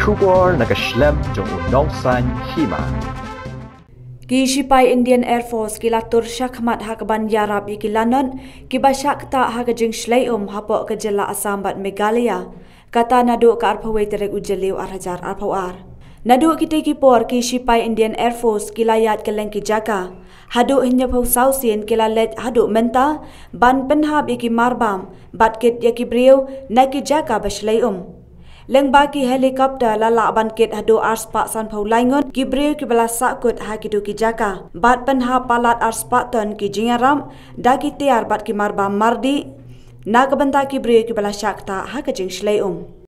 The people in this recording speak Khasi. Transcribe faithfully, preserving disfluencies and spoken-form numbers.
Khubor na ka shlem jong u nongsan hima. Ki shipai Indian Air Force ki la tur shakhmat ha kaban ïarap ïa ki lanot kiba shah ktah ha ka jingshlei um hapoh ka jylla Assam bad Meghalaya. Kata naduh ka arphew wei tarik u Jylliew ar hajar arphew ar. Naduh kitei ki por ki shipai Indian Air Force ki la ïaid kylleng ki jaka. Haduh hynñiewphew saw sien ki la leit haduh mynta ban pynhap ïa ki marbam bad kit ïa ki briew na ki jaka ba shlei um. Lyngba ki helicopter la lah ban kit haduh arspah sanphew lai ngut ki briew kiba la sahkut ha kito ki jaka bad pynhap palat arspah ton ki jingïarap da ki tiar bad ki marbam mardih na ka bynta ki briew kiba la shah ktah ha ka jingshlei um.